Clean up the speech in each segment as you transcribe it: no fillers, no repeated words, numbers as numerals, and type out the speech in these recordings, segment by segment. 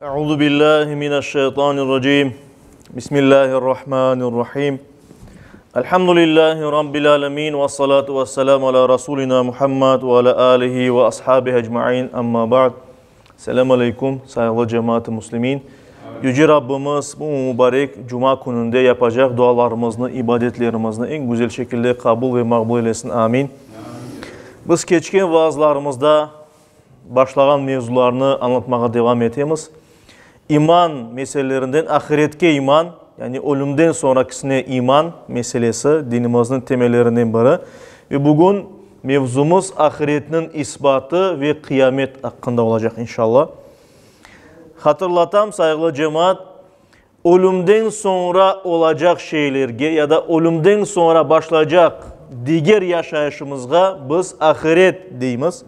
Euzu billahi mineşşeytanirracim. Bismillahirrahmanirrahim. Elhamdülillahi rabbil alamin ve salatu vesselamu ala rasulina Muhammed ve ala alihi ve ashabihi ecmaîn. Amma ba'd. Selam aleykum sayğılı cemaat-ı muslimin. Yüce Rabbimiz bu mübarek cuma kününde yapacaq dualarımıznı, ibadetlerimizni eñ güzel şekilde qabul ve maqbul eylesin. Amin. Biz keçken vaazlarımızda başlağan mevzularnı añlatmağa devam etemiz. İman meselelerinden ahiretke iman, yani ölümden soñrakisine iman meselesi dinimizniñ temellerinden biri. Ve bugün mevzumız ahiretniñ isbatı ve qıyamet aqqında olacaq, inşallah. Hatırlatam, sayğılı cemaat, ölümden soñra olacaq şeylerge ya da ölümden soñra başlaycaq diger yaşayışımızğa biz ahiret deymiz.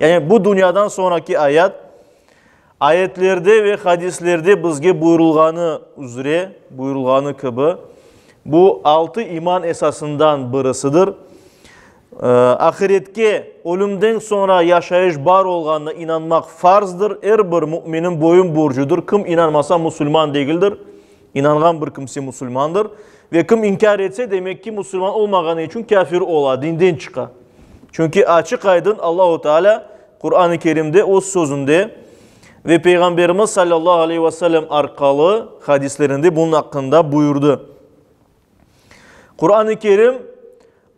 Yani bu dünyadan soñraki ayat, ayetlerde ve hadislerde bizge buyurılğanı üzre, buyurılğanı kibi, bu altı iman esasından birisidir. Ahiretke, ölümden soñra yaşayış bar olğanına inanmaq farzdır, er bir mü'miniñ boyun borcudır, kim inanmasa musulman degildir, inanğan bir kimse musulmandır, ve kim inkâr etse, demek ki, musulman olmağanı içün kâfir ola, dinden çıqa. Çünki açıq-aydın Allahu Teala Quran-ı Kerimde öz sözünde ve Peyğamberimiz sallallahu aleyhi ve sellem arqalı hadislerinde bunıñ aqqında buyurdı. Quran-ı Kerim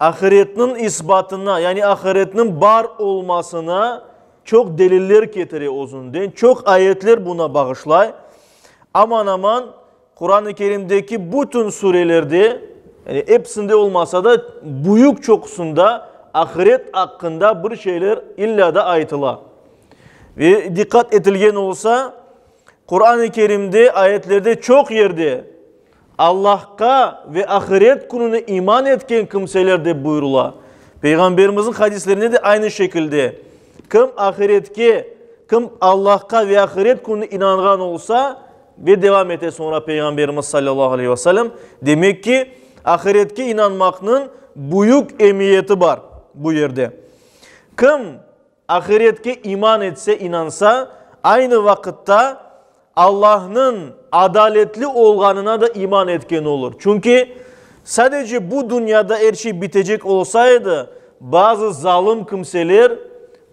ahiretniñ isbatına, yani ahiretniñ bar olmasına çoq deliller ketire özünden, çoq ayetler buna bağışlay. Aman-aman Quran-ı Kerimdeki bütün surelerde, yani episinde olmasa da, büyük çoqusında ahiret aqqında bir şeyler illa da aytıla. Ve diqqat etilgen olsa, Quran-ı Kerimde ayetlerde çoq yerde Allahqa ve ahiret kününe iman etken kimseler dep buyurıla. Peyğamberimizniñ hadislerinde de aynı şekilde, Kim ahiretke, kim Allahqa ve ahiret kününe inanğan olsa, ve devam ete soñra Peyğamberimiz sallallahu aleyhi ve sellem, demek ki, ahiretke inanmaqnıñ büyük emiyeti bar bu yerde. Kim Ahiretke iman etse, inansa, aynı vaqıtta Allahnıñ adaletli olğanına da iman etken olur. Çünki sadece bu dünyada er şey bitecek olsa edi, bazı zalım kimseler,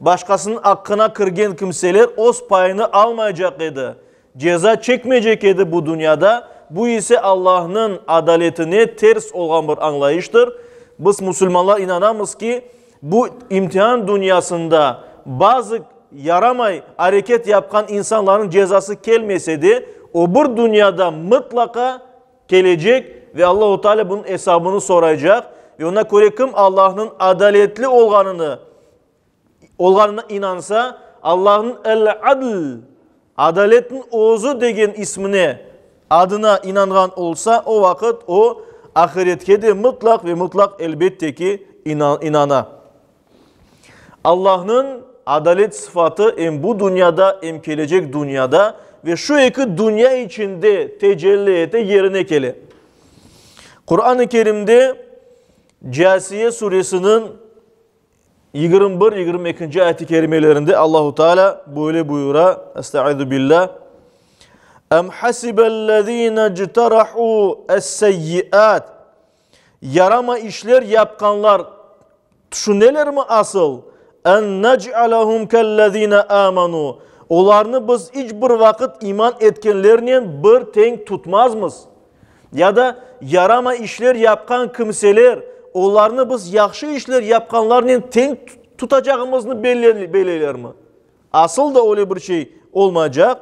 başqasınıñ aqqına kirgen kimseler öz payını almaycaq edi, ceza çekmeycek edi bu dünyada, bu ise Allahnıñ adaletine ters olğan bir añlayıştır. Biz, musulmanlar, inanamız ki, Bu imtian dünyasında bazı yaramay areket yapqan insanlarnıñ cezası kelmese de, o bir dünyada mıtlaqa kelecek ve Allahu Teala bunıñ esabını soraycaq ve ona köre kim Allahnıñ adaletli olğanını olğanına inansa, Allahnıñ El-Adl, Adaletniñ özü degen ismine, adına inanğan olsa, o vaqıt o, ahiretke de mıtlaq ve mıtlaq elbette ki, inana. Allahnıñ adalet sıfatı em bu dünyada, em kelecek dünyada ve şu eki dünya içinde tecelli ete, yerine kele. Quran-ı Kerimde Casiye suresiniñ 21, 22-nci ayet-i kerimelerinde Allahu Teala böyle buyura, Estaizu billah, Em hasibellezine cterahu es-seyyiat Yarama işler yapqanlar tüşünelermi asıl? En nec'alehum kellezine amanu Olarnı biz iç bir vaqıt iman etkenlernen bir teñ tutmazmız. Ya da yarama işler yapqan kimseler, olarnı biz yahşı işler yapqanlarnen teñ tutacağımıznı belleylermi? Asıl da öyle bir şey olmaycaq.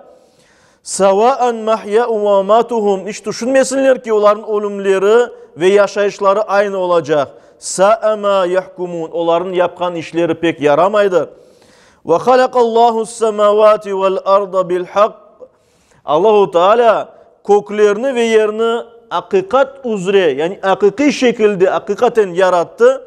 Sava'an mahya'u ve mamatuhum, iç tüşünmesinler ki, olarnıñ ölümleri ve yaşayışları aynı olacaq. Sa'a ma yahkumun, olarnıñ yapqan işleri pek yaramaydır. Ve halaqallahu-s-semavati vel-arda bil-haqq, Allahu Teala köklerni ve yerni aqiqat üzre, yani aqiqiy şekilde, aqiqaten yarattı.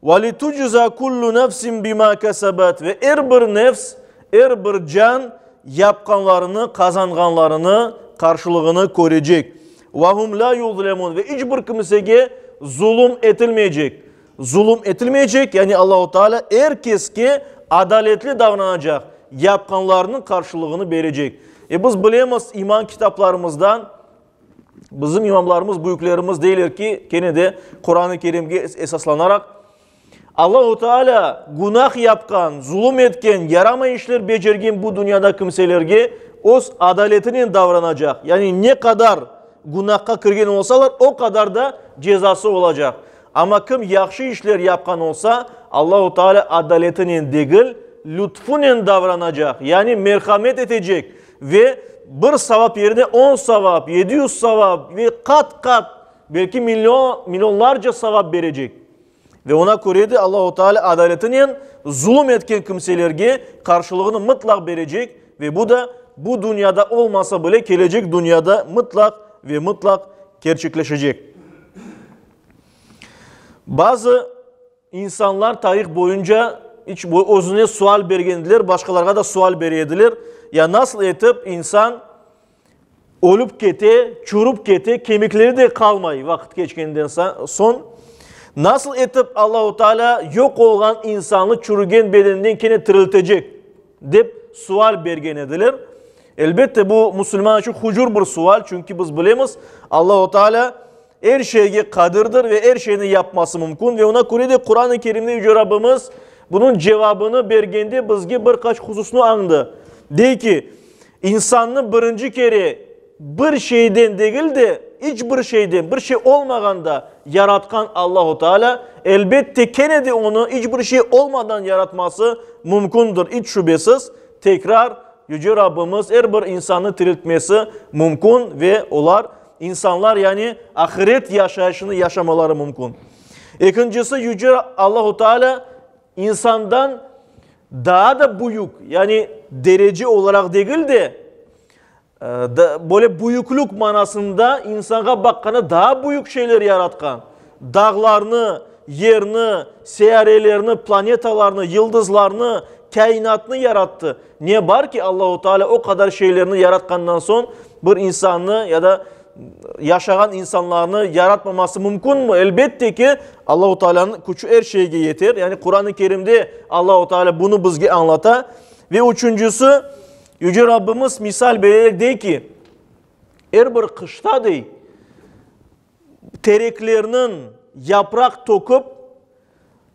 Ve litujza kullu nefsin bima kesebat ve er bir nefs, er bir can yapqanlarını, qazanğanlarını qarşılığını körecek. Ve hum la yuzlemun ve iç bir kimsege zulum etilmeycek. Zulum etilmeycek, yani Allahu Teala er keske adaletli davranacaq, yapqanlarınıñ qarşılığını berecek. E biz bilemiz iman kitaplarımızdan, bizim imamlarımız, büyüklerimiz deyler ki, kene de Quran-ı Kerimge esaslanaraq, Allahu Teala günah yapqan, zulum etken, yaramay işler becergen bu dünyada kimselerge öz adaletinen davranacaq. Yani ne qadar günahqa kirgen olsalar, o qadar da cezası olacaq. Amma kim yahşı işler yapqan olsa, Allahu Teala adaletinen degil, lütfunen davranacaq, yani merhamet etecek ve bir savap yerine on savap, 700 savap ve qat-qat, belki million, millionlarca savap berecek. Ve ona köre de Allahu Teala adaletinen zulum etken kimselerge qarşılığını mıtlaq berecek ve bu da bu dünyada olmasa bile kelecek dünyada mıtlaq ve mıtlaq kerçekleşecek. Bazı insanlar tarih boyunca iç özüne sual bergen ediler, başqalarğa da sual bere ediler. Ya nasıl etip insan ölüp kete, çürüp kete, kemikleri de qalmay vaqıt keçkenden soñ? Nasıl etip Allahu Teala yoq olğan insannı çürügen bedeninden kene tiriltecek? Dep sual bergen ediler. Elbette, bu musulman içün hucur bir sual, çünki biz bilemiz, Allahu Teala er şeyge qadirdir ve er şeyni yapması mümkün. Ve ona köre de Quran-ı Kerimde Yüce Rabbimiz bunıñ cevabını bergende bizge bir qaç hususnı añdı. Dey ki, insannı birinci kere bir şeyden degil de, iç bir şeyden, bir şey olmağanda yaratqan Allahu Teala, elbette, kene de onı iç bir şey olmadan yaratması mümkündir, iç şübesiz. Tekrar Yüce Rabbimiz er bir insannı tiriltmesi mümkün ve olar, insanlar, yani ahiret yaşayışını yaşamaları mümkün. Ekincisi, Yüce Allahu Teala insandan daa da büyük, yani derece olaraq degil de, böyle büyüklük manasında insanğa baqqanda daa büyük şeyler yaratqan, dağlarnı, yerni, seyyarelerni, planetalarnı, yıldızlarnı, kâinatnı yarattı. Ne bar ki, Allahu Teala o qadar şeylerni yaratqandan soñ bir insannı ya da yaşağan insanlarnı yaratmaması mümkünmi? Elbette ki, Allahu Teala'nıñ küçü er şeyge yeter. Yani Quran-ı Kerimde Allahu Teala bunı bizge añlata. Ve üçüncisi, Yüce Rabbimiz misal bererek dey ki, er bir qışta, dey, tereklerniñ yapraq töküp,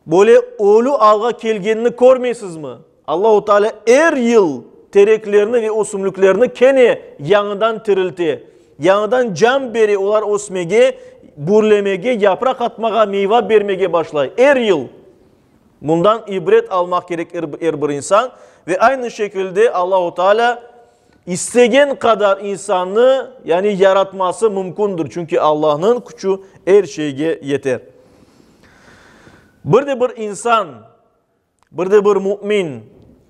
böyle ölü alğa kelgenini körmeysizmi? Allahu Teala er yıl tereklerni ve ösümliklerni kene yañıdan tirilte, yañıdan can bere, olar ösmege, bürlemege, yapraq atmağa, meyva bermege başlay. Er yıl. Bundan ibret almaq kerek er bir insan. Ve aynı şekilde Allahu Teala istegen qadar insannı, yani yaratması mümkündür. Çünki Allahnıñ küçü er şeyge yeter. Bir de bir insan, bir de bir mümin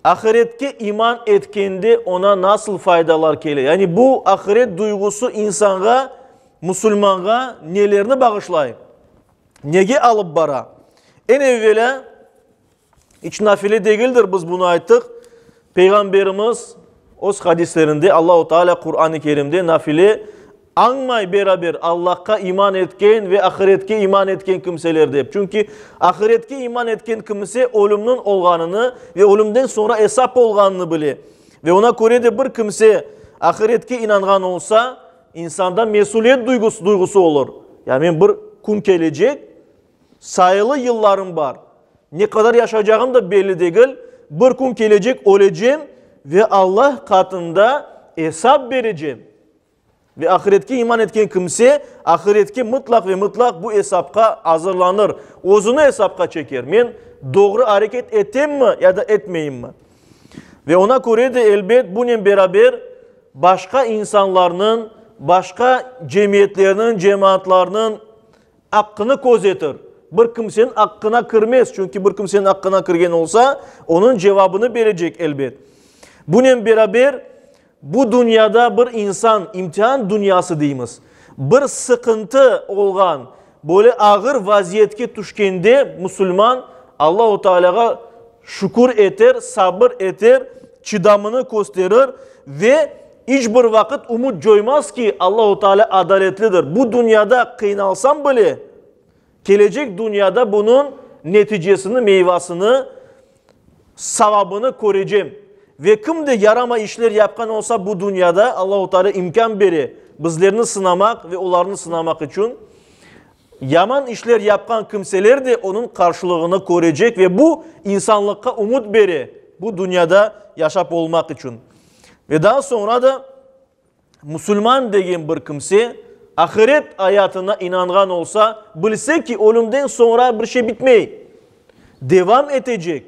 ahiretke iman etkende ona nasıl faydalar kele? Yani bu ahiret duyğusı insanğa, musulmanğa nelerni bağışlay? Nege alıp bara? Eñ evelâ, iç nafile degildir, biz bunı ayttıq, Peyğamberimiz öz hadislerinde, Allahu Teala Quran-ı Kerimde nafile añmay beraber Allahqa iman etken ve ahiretke iman etken kimseler dep. Çünki ahiretke iman etken kimse ölümniñ olğanını ve ölümden soñra esap olğanını bile. Ve ona köre de bir kimse ahiretke inanğan olsa, İnsanda mesüliyet duyğusı olur. Yani men bir kün kelecek, sayılı yıllarım bar, ne qadar yaşaycağım da belli degil, bir kün kelecek ölecem ve Allah qatında esap berecem. Ve ahiretke iman etken kimse ahiretke mıtlaq ve mıtlaq bu esapqa azırlanır, özüni esapqa çeker, men doğru areket etemmi ya da etmeyimmi? Ve ona köre de elbet bunen beraber başqa insanlarnıñ, başqa cemiyetlerniñ, cemaatlarnıñ aqqını közetir. Bir kimseniñ aqqına kirmez, çünki bir kimseniñ aqqına kirgen olsa, onıñ cevabını berecek elbet. Bunen beraber bu dünyada bir insan, imtian dünyası deymiz, bir sıqıntı olğan, böyle ağır vaziyetke tüşkende musulman Allahu Tealâğa şükür eter, sabır eter, çıdamını kösterir ve iç bir vaqıt ümüt coymaz ki, Allahu Tealâ adaletlidir. Bu dünyada qıynalsam bile, kelecek dünyada bunıñ neticesini, meyvasını, savabını körecem. Ve kim de yaramay işler yapqan olsa bu dünyada, Allahu Teala imkân bere bizlerni sınamaq ve olarnı sınamaq içün, yaman işler yapqan kimseler de onıñ qarşılığını körecek ve bu insanlıqqa ümüt bere bu dünyada yaşap olmaq içün. Ve daa soñra da Musulman degen bir kimse ahiret ayatına inanğan olsa, bilse ki, ölümden soñra bir şey bitmey, devam etecek,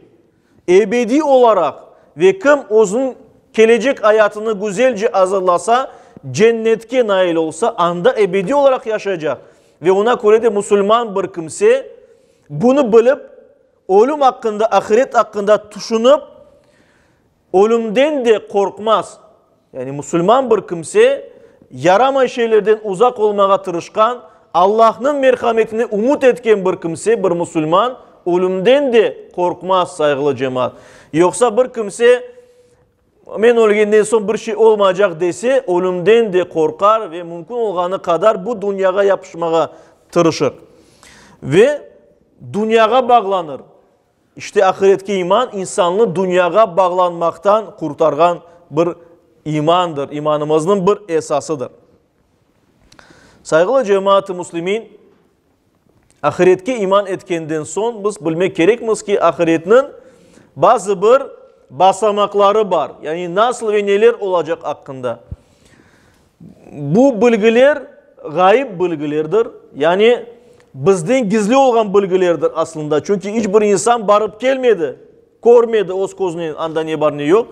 ebediy olaraq ve kim özüniñ kelecek ayatını güzelce azırlasa, cennetke nail olsa, anda ebediy olaraq yaşaycaq. Ve ona köre de musulman bir kimse bunı bilip, ölüm aqqında, ahiret aqqında tüşünip, Ölümden de qorqmaz. Yani musulman bir kimse, yaramay şeylerden uzaq olmağa tırışqan, Allahnıñ merhametine ümüt etken bir kimse, bir musulman, ölümden de qorqmaz, sayğılı cemaat. Yoqsa bir kimse, men ölgenden soñ bir şey olmaycaq dese, ölümden de qorqar ve mümkün olğanı qadar bu dünyağa yapışmağa tırışır. Ve dünyağa bağlanır. İşte ahiretke iman insannı dünyağa bağlanmaqtan qurtarğan bir imandır, imanımıznıñ bir esasıdır. Sayğılı cemaat-ı müslimin, ahiretke iman etkenden soñ biz bilmek kerekmiz ki, ahiretniñ bazı bir basamaqları bar, yani nasıl ve neler olacaq aqqında. Bu bilgiler ğayıp bilgilerdir, yani bizden gizli olğan bilgilerdir aslında, çünki iç bir insan barıp kelmedi, körmedi öz közünen anda ne bar, ne yoq.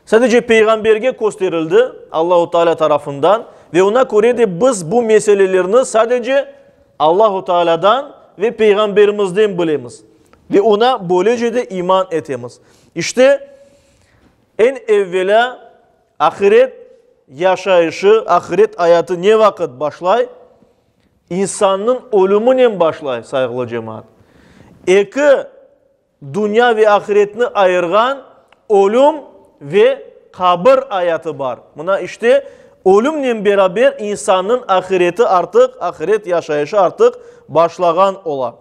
Sadece peyğamberge kösterildi Allahu Teala tarafından ve ona köre de biz bu meselelerni sadece Allahu Tealadan ve peyğamberimizden bilemiz ve ona böylece de iman etemiz. İşte, eñ evvelâ Ahiret yaşayışı, ahiret ayatı ne vaqıt başlay? İnsannıñ ölüminen başlay, sayğılı cemaat. Eki dünya ve ahiretni ayırğan ölüm ve qabir ayatı bar. Mına işte, ölümnen beraber insannıñ ahireti artıq, ahiret yaşayışı artıq başlağan ola.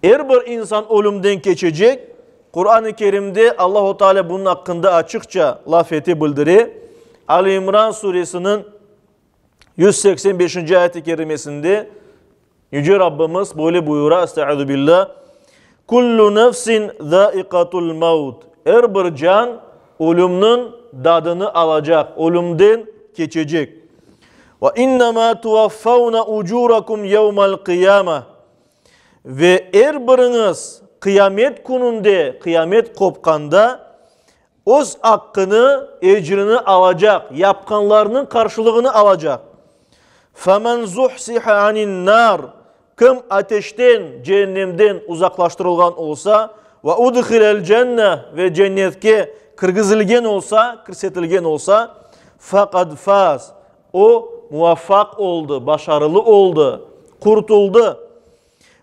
Er bir insan ölümden keçecek. Quran-ı Kerimde Allahu Teala bunıñ aqqında açıqça laf ete, bildire. Ali İmran suresiniñ 185-nci ayet-i kerimesinde Yüce Rabbimiz böyle buyura, Estaizu billah, Kullu nefsin zâikatul mevt. Er bir can ölümniñ dadını alacaq, ölümden keçecek. Ve innema tuvaffavna ucurakum yevmel qıyame. Ve er biriñiz qıyamet kününde, qıyamet qopqanda, öz aqqını, ecrini alacaq, yapqanlarınıñ qarşılığını alacaq. Femen zuhsiha anin nar, kim ateşten, cehennemden uzaqlaştırılğan olsa, ve udhilel cenne, ve cennetke kirgizilgen olsa, kirsetilgen olsa, faqad faz, o muvaffaq oldı, başarılı oldı, qurtuldı.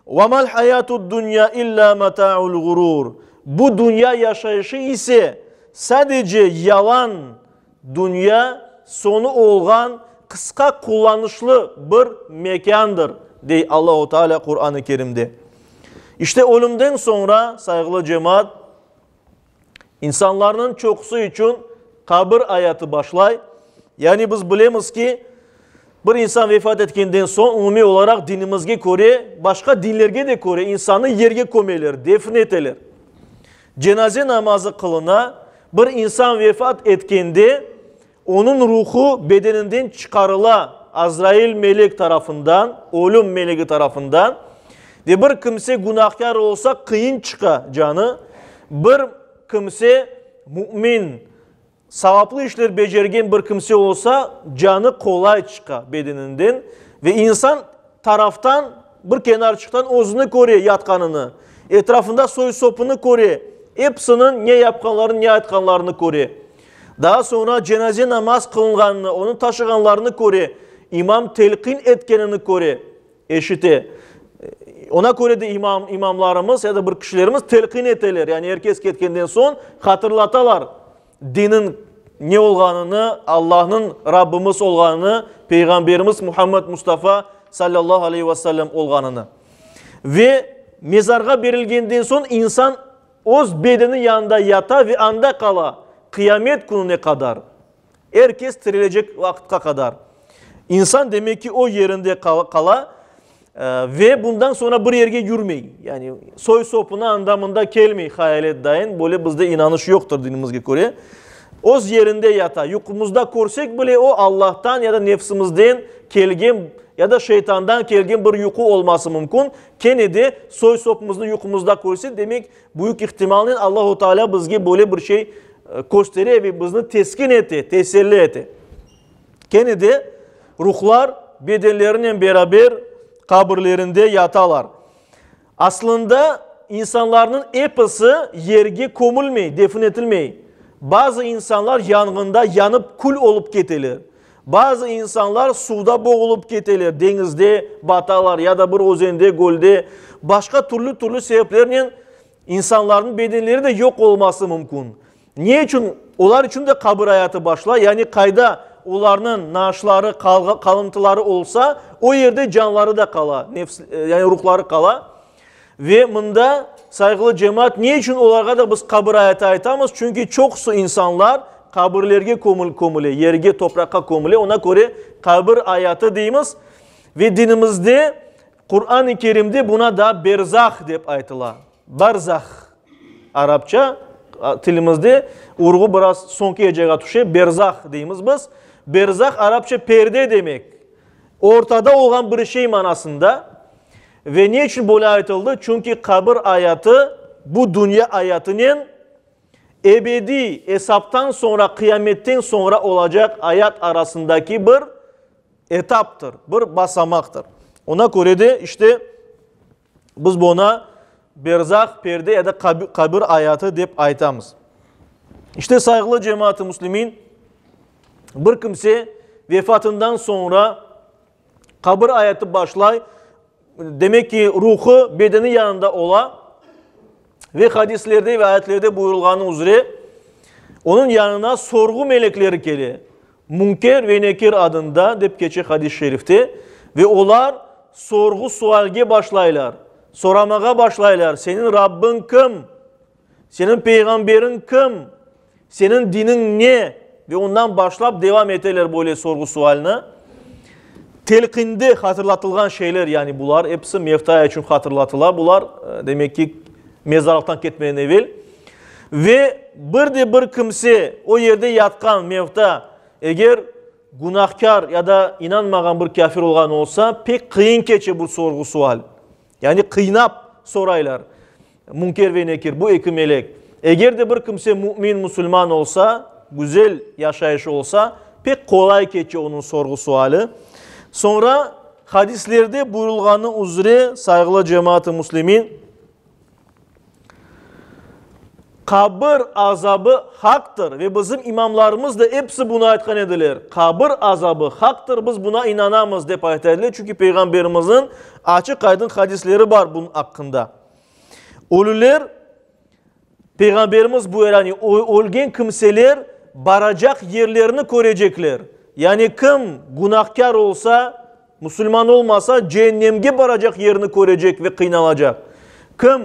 Ve mal hayatud dünya illa meta'ul gurur, bu dünya yaşayışı ise sadece yalan Dünya, soñu olğan qısqa qullanışlı bir mekândır, dey Allahu Teala Quran-ı Kerimde. İşte ölümden soñra, sayğılı cemaat, insanlarnıñ çoqusı içün qabir ayatı başlay. Yani biz bilemiz ki, bir insan vefat etkenden soñ, umumiy olaraq dinimizge köre, başqa dinlerge de köre, insannı yerge kömeler, defn eteler. Cenaze namazı qılına, bir insan vefat etkende, onıñ ruhu bedeninden çıqarıla Azrail melek tarafından, ölüm melegi tarafından, ve bir kimse günahkâr olsa, qıyın çıqa canı, bir kimse mümin, Savaplı işler becergen bir kimse olsa, canı qolay çıqa bedeninden ve insan taraftan, bir kenarçıqtan özüni köre yatqanını, etrafında soy-sopunı köre, episiniñ ne yapqanlarını, ne aytqanlarını köre. Daa soñra cenaze namaz qılınğanını, onı taşığanlarını köre, imam telqin etkenini köre, eşite. Ona köre de imam, imamlarımız ya da bir kişilerimiz telqin eteler. Yani er kes ketkenden soñ hatırlatalar diniñ ne olğanını, Allahnıñ Rabbimiz olğanını, Peyğamberimiz Muhammed Mustafa sallallahu aleyhi ve sellem olğanını. Ve mezarğa berilgenden soñ insan. öz bedeni yanında yata ve anda qala, qıyamet kününe qadar, er kes tirilecek vaqıtqa qadar. İnsan, demek ki, o yerinde qala ve bundan soñra bir yerge yürmey, yani soy-sopuna anda-mında kelmey, hayalet dayın, böyle bizde inanış yoqtır dinimizge köre. Öz yerinde yata, yuqumızda körsek bile, o Allahtan ya da nefsimizden kelgen ya da şeytandan kelgen bir yuqu olması mümkün. Kene de soy-sopumıznı yuqumızda körsek, demek, büyük ihtimalnen Allahu Teala bizge böyle bir şey köstere ve bizni teskin ete, teselli ete. Kene de ruhlar bedenlerinen beraber qabirlerinde yatalar. Aslında, insanlarnıñ episi yerge kömülmey, defin etilmey. Bazı insanlar yanğında yanıp kül olıp keteler. Bazı insanlar suvda boğulıp keteler, deñizde batalar ya da bir özende, gölde. Başqa türlü-türlü sebeplernen insanlarnıñ bedenleri de yoq olması mümkün. Ne içün? Olar içün de qabir ayatı başlay, yani qayda olarnıñ naaşları, qalımtıları olsa, o yerde canları da qala, nefs, yani ruhları qala. Ve mında, sayğılı cemaat, ne içün olarğa da biz qabir ayatı aytamız? Çünki çoqusı insanlar qabirlerge kömüle, yerge, topraqqa kömüle, ona köre qabir ayatı deymiz. Ve dinimizde, Quran-ı Kerimde buna da berzah dep aytıla. Barzah, arapça, tilimizde urğu biraz soñki ecege tüşe, berzah deymiz biz. Berzah arapça perde demek, ortada olğan bir şey manasında. Ve ne içün böyle aytıldı? Çünki qabir ayatı bu dünya ayatınen ebediy esaptan soñra, qıyametten soñra olacaq ayat arasındaki bir etaptır, bir basamaqtır. Ona köre de, işte, Biz buña berzah, perde ya da qabir ayatı dep aytamız. İşte, sayğılı cemaat-ı müslimin, bir kimse vefatından soñra qabir ayatı başlay, demek ki, ruhı bedeni yanında ola ve hadislerde ve ayetlerde buyurılğanı üzre onıñ yanına sorğu melekleri kele. Münker ve Nekir adında, dep keçe hadis-i şerifte, ve olar sorğu-sualge başlaylar, soramağa başlaylar, Seniñ Rabbiñ kim? Seniñ peyğamberiñ kim? Seniñ diniñ ne? Ve ondan başlap devam eteler böyle sorğu-sualni. Telqinde hatırlatılğan şeyler, yani bular episi mevta içün hatırlatıla bular, demek ki, mezarlıqtan ketmeden evel. Ve bir de bir kimse, o yerde yatqan mevta, eger günahkâr ya da inanmağan bir kâfir olğan olsa, pek qıyın keçe bu sorğu-sual. Yani qıynap soraylar Münker ve Nekir, bu eki melek. Eger de bir kimse mümin, musulman olsa, güzel yaşayışı olsa, pek qolay keçe onıñ sorğu-suali. Soñra hadislerde buyurılğanı üzre, sayğılı cemaat-ı müslimin, Qabir azabı haqtır ve bizim imamlarımız da episi bunı aytqan ediler. Qabir azabı haqtır, biz buna inanamız, dep ayta ediler, çünki Peyğamberimizniñ açıq-aydın hadisleri bar bunıñ aqqında. Ölüler, Peyğamberimiz buyura, yani ölgen kimseler baracaq yerlerini körecekler. Yani kim günahkâr olsa, Musulman olmasa, ceennemge baracaq yerini körecek ve qıynalacaq. Kim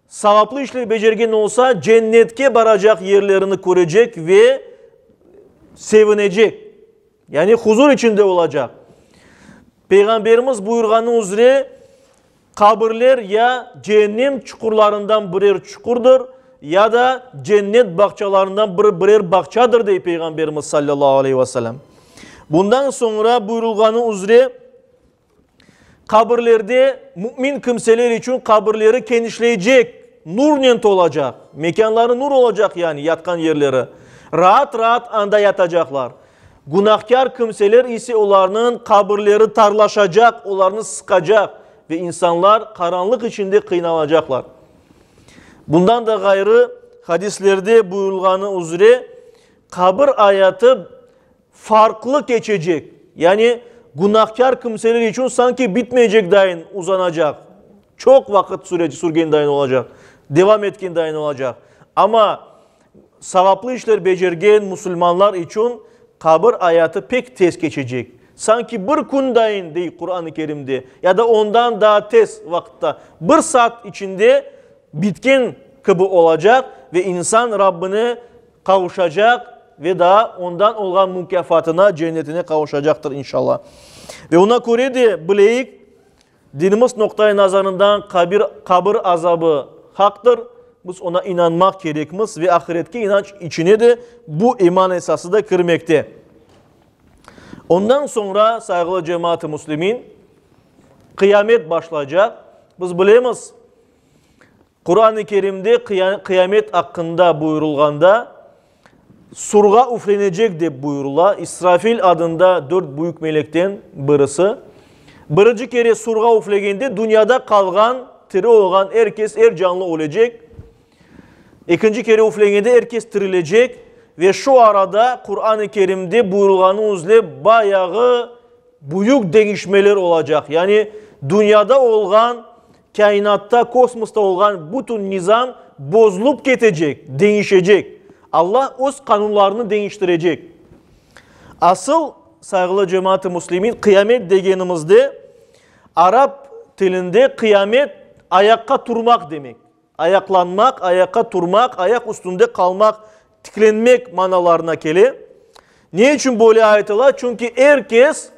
savaplı işler becergen olsa, cennetke baracaq yerlerini körecek ve sevinecek, yani huzur içinde olacaq. Peyğamberimiz buyurğanı üzre, Qabirler ya ceennem çuqurlarından birer çuqurdır, ya da cennet bağçalarından bir birer bağçadır, dey Peyğamberimiz sallallahu aleyhi ve sellem. Bundan soñra buyurılğanı üzre, qabirlerde mümin kimseler içün qabirleri kenişleycek, nurnen tolacaq, mekânları nur olacaq, yani yatqan yerleri, raat-raat anda yatacaqlar. Günahkâr kimseler ise olarnıñ qabirleri tarlaşacaq, olarnı sıqacaq ve insanlar qaranlıq içinde qıynalacaqlar. Bundan da ğayrı, hadislerde buyurılğanı üzre, qabir ayatı farqlı keçecek, yani günahkâr kimseler içün sanki bitmeycek dayın uzanacaq, çoq vaqıt sürgen dayın olacaq, devam etken dayın olacaq. Amma Savaplı işler becergen musulmanlar içün qabir ayatı pek tez keçecek. Sanki bir kün dayın, dey Quran-ı Kerimde, ya da ondan daa tez vaqıtta, bir saat içinde bitken. kibi olacaq ve insan Rabbine qavuşacaq ve daa ondan olğan mukâfatına, cennetine qavuşacaqtır, inşallah. Ve ona köre de bileyik, dinimiz noqtai nazarından qabir, qabir azabı haqtır, biz ona inanmaq kerekmiz ve ahiretke inanç içine de bu iman esası da kirmekte. Ondan soñra, sayğılı cemaat-ı müslimin, qıyamet başlaycaq. Biz bilemiz, Quran-ı Kerimde qıyamet aqqında buyurılğanda, surğa üflenecek dep buyurıla, İsrafil adında dört büyük melekten birisi. Birinci kere surğa üflegende dünyada qalğan, tiri olğan er kes, er canlı ölecek. Ekinci kere üflegende er kes tirilecek ve şu arada Quran-ı Kerimde buyurılğanı üzre bayağı büyük deñişmeler olacaq. Yani dünyada olğan, kâinatta, kosmosta olğan bütün nizam bozulıp ketecek, deñişecek. Allah öz qanunlarını deñiştirecek. Asıl, sayğılı cemaat-ı müslimin, qıyamet degenimizde, arap tilinde qıyamet ayaqqa turmaq demek. Ayaqlanmaq, ayaqqa turmaq, ayaq üstünde qalmaq, tiklenmek manalarına kele. Ne içün böyle aytıla? Çünki er kes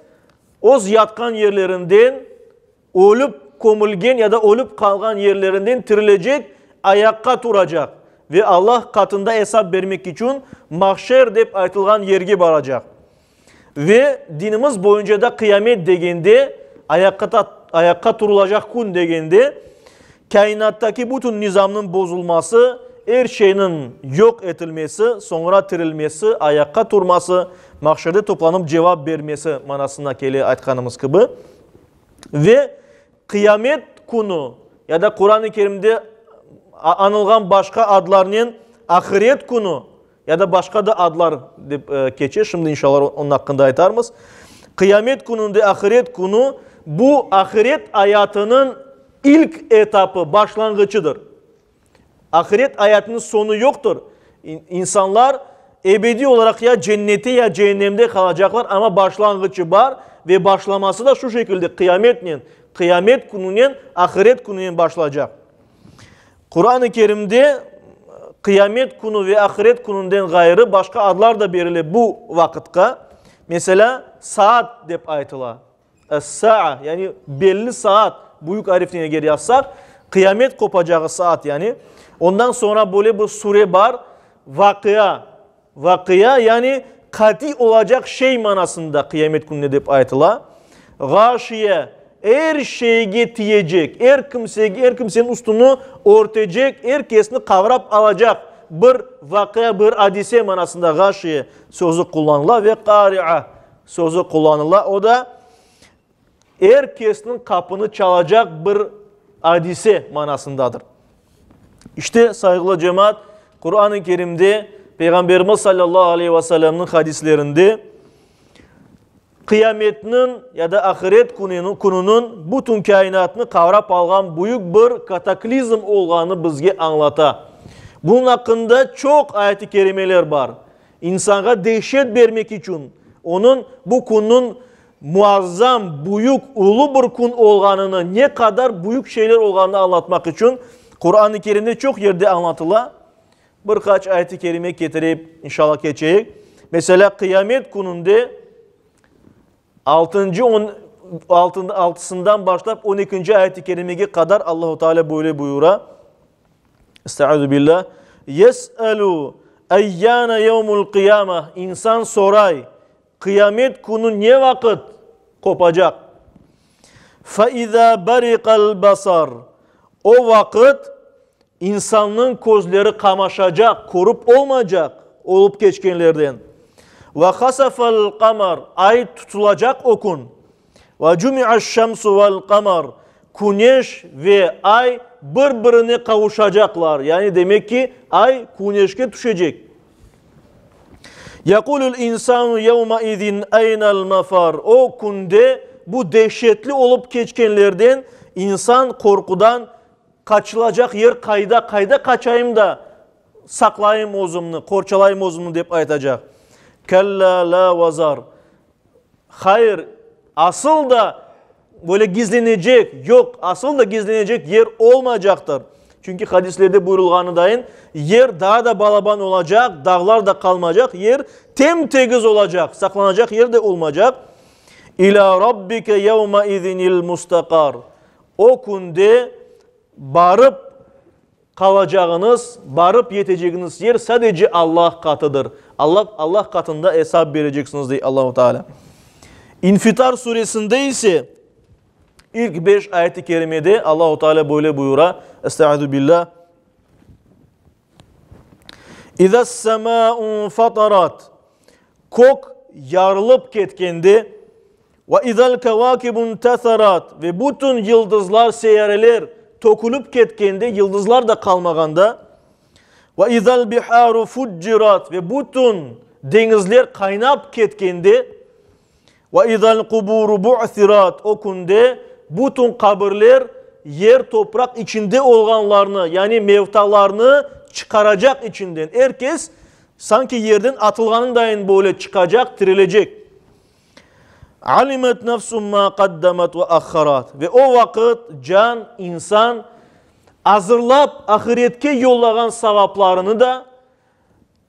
öz yatqan yerlerinden, ölüp kömülgen ya da ölüp qalğan yerlerinden tirilecek, ayaqqa turacaq ve Allah qatında esap bermek içün mahşer dep aytılğan yerge baracaq. Ve dinimiz boyunca da qıyamet degende, ayaqqa turulacaq kün degende, kâinattaki bütün nizamnıñ bozulması, er şeyniñ yoq etilmesi, soñra tirilmesi, ayaqqa turması, mahşerde toplanıp cevap bermesi manasına kele aytqanımız kibi. Ve Qıyamet künü ya da Quran-ı Kerimde añılğan başqa adlarnen Ahiret künü ya da başqa da adlar dep keçe, şimdi inşallah onıñ aqqında aytarmız. Qıyamet kününde, ahiret künü, bu ahiret ayatınıñ ilk etapı, başlanğıçıdır. Ahiret ayatınıñ soñu yoqtır. İnsanlar ebediy olaraq ya cennette, ya ceennemde qalacaqlar, amma başlanğıçı bar ve başlaması da şu şekilde, qıyametnen, qıyamet kününen, ahiret kününen başlaycaq. Quran-ı Kerimde qıyamet künü ve ahiret kününden ğayrı başqa adlar da berile bu vaqıtqa. Meselâ, saat dep aytıla. Es-saa, yani belli saat, büyük arifnen eger yazsaq, qıyamet qopacağı saat yani. Ondan soñra böyle bir sure bar, Vaqia. Vaqia, yani qatiy olacaq şey manasında qıyamet kününe dep aytıla. Ğaşiye, er şeyge tiyecek, er kimsege, er kimseniñ üstüni örtecek, er kesni qavrap alacaq bir vaqia, bir adise manasında ğaşiye sözü qullanıla ve qari'a sözü qullanıla, o da er kesniñ qapını çalacaq bir adise manasındadır. İşte, sayğılı cemaat, Quran-ı Kerimde, Peyğamberimiz sallallahu aleyhi ve sellemniñ hadislerinde qıyametniñ ya da ahiret kününiñ bütün kâinatnı qavrap alğan büyük bir kataklizm olğanını bizge añlata. Bunıñ aqqında çoq ayet-i kerimeler bar. İnsanğa dehşet bermek içün, onıñ bu künniñ muazzam, büyük, ulu bir kün olğanını, ne qadar büyük şeyler olğanını añlatmaq içün Quran-ı Kerimde çoq yerde añlatıla. Bir qaç ayet-i kerime ketirip, inşallah, keçeyik. Meselâ, Qıyamet kününde altıncı on, altın, altısından başlap on ekinci ayet-i kerimege qadar Allahu Teala böyle buyura. Estaizu billah. Yes'elu eyyâne yevmul qıyâmeh. İnsan soray, qıyamet künü ne vaqıt qopacaq? Fe izâ beriqal basar. O vaqıt insannıñ közleri qamaşacaq, körüp olmaycaq olıp keçkenlerden. Ve hasafal qamar. Ay tutulacaq o kün. Ve cumi'aş-şemsu vel-qamar, küneş ve ay bir-birine qavuşacaqlar, yani demek ki, ay küneşke tüşecek. Yequlul insanu yevme-izin eynel-mefar, o künde bu dehşetli olıp keçkenlerden insan qorqudan qaçılacaq yer qayda, qayda qaçayım da saqlayım özümni, qorçalayım özümni dep aytacaq. Kella la vazar. Hayır, asıl da böyle gizlenecek, yoq, asıl da gizlenecek yer olmaycaqtır. Çünki hadislerde buyurılğanı dayın, yer daa da balaban olacaq, dağlar da qalmaycaq, yer tem-tegiz olacaq, saqlanacaq yer de olmaycaq. İlâ rabbike yevme izinil mustaqar. O künde barıp qalacağıñız, barıp yetecegiñiz yer sadece Allah qatıdır. Allah, Allah qatında esap bereceksiñiz, dey Allahu Teala. İnfitar suresinde ise İlk beş ayet-i kerimede Allahu Teala böyle buyura, Estaizu billah, İzas-semâ'u fatarat, Kök yarılıp ketkende, ve izal kevâkibu intesarat, ve bütün yıldızlar, seyyareler tökülip ketkende, yıldızlar da qalmağanda, ve izal biharu fuccirat, ve bütün deñizler qaynap ketkende, Ve izal quburu bu'sirat, o künde bütün qabirler yer, topraq içinde olğanlarnı, yani mevtalarnı çıqaracaq içinden. Er kes sanki yerden atılğanındayın böyle çıqacaq, tirilecek. Alimet nefsun ma qaddemet ve ahharat. Ve o vaqıt can, insan, azırlap ahiretke yollağan savaplarını da,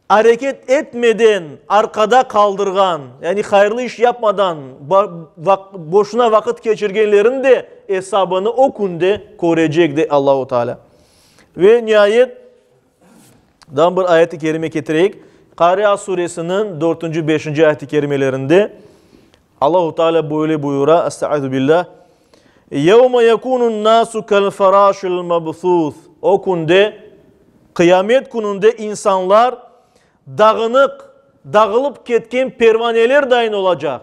Areket etmeden arqada qaldırğan, yani hayırlı iş yapmadan boşuna vaqıt keçirgenlerin de esabını o künde körecek, dey Allahu Teala. Ve niayet, daa bir ayet-i kerime ketireyik. Qaria suresiniñ dörtünci, beşinci ayet-i kerimelerinde Allahu Teala böyle buyura, Estaizu billah, Yevme yekunun nasu kel feraşil mebthus. O künde, qıyamet kününde insanlar dağınıq, dağılıp ketken pervaneler dayın olacaq.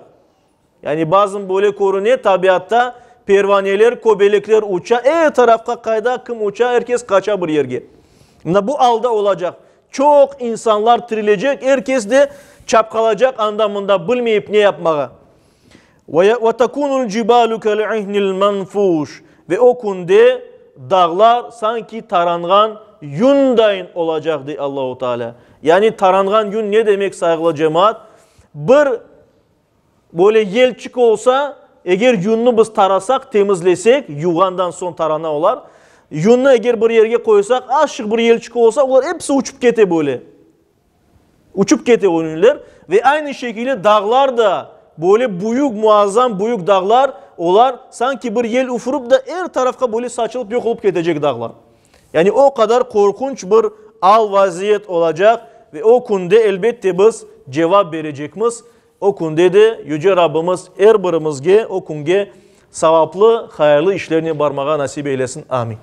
Yani bazın böyle körüne tabiatta pervaneler, köbelekler uça, er tarafqa qayda kim uça, er kes qaça bir yerge. Mına bu alda olacaq. Çoq insanlar tirilecek, er kes de çapqalacaq anda-mında, bilmeyip ne yapmağa. Ve tekunul cibalu kel-ihnil menfuş, ve o künde dağlar sanki taranğan yündayın olacaq, dey Allahu Teala. Yani taranğan yün ne demek, sayğılı cemaat? Bir böyle yelçik olsa, eger yünni biz tarasaq, temizlesek, yuvğandan soñ tarana olar, yünni eger bir yerge qoysaq, azçıq bir yelçik olsa, olar episi uçıp kete böyle. Uçıp kete o yünler ve aynı şekilde dağlar da, böyle büyük, muazzam büyük dağlar, olar sanki bir yel üfürip de er tarafqa böyle saçılıp yoq olıp ketecek dağlar. Yani o qadar qorqunç bir al-vaziyet olacaq ve o künde elbette biz cevap berecekmiz. O künde de Yüce Rabbimiz er birimizge o künge savaplı, hayırlı işlernen barmağa nasip eylesin. Amin.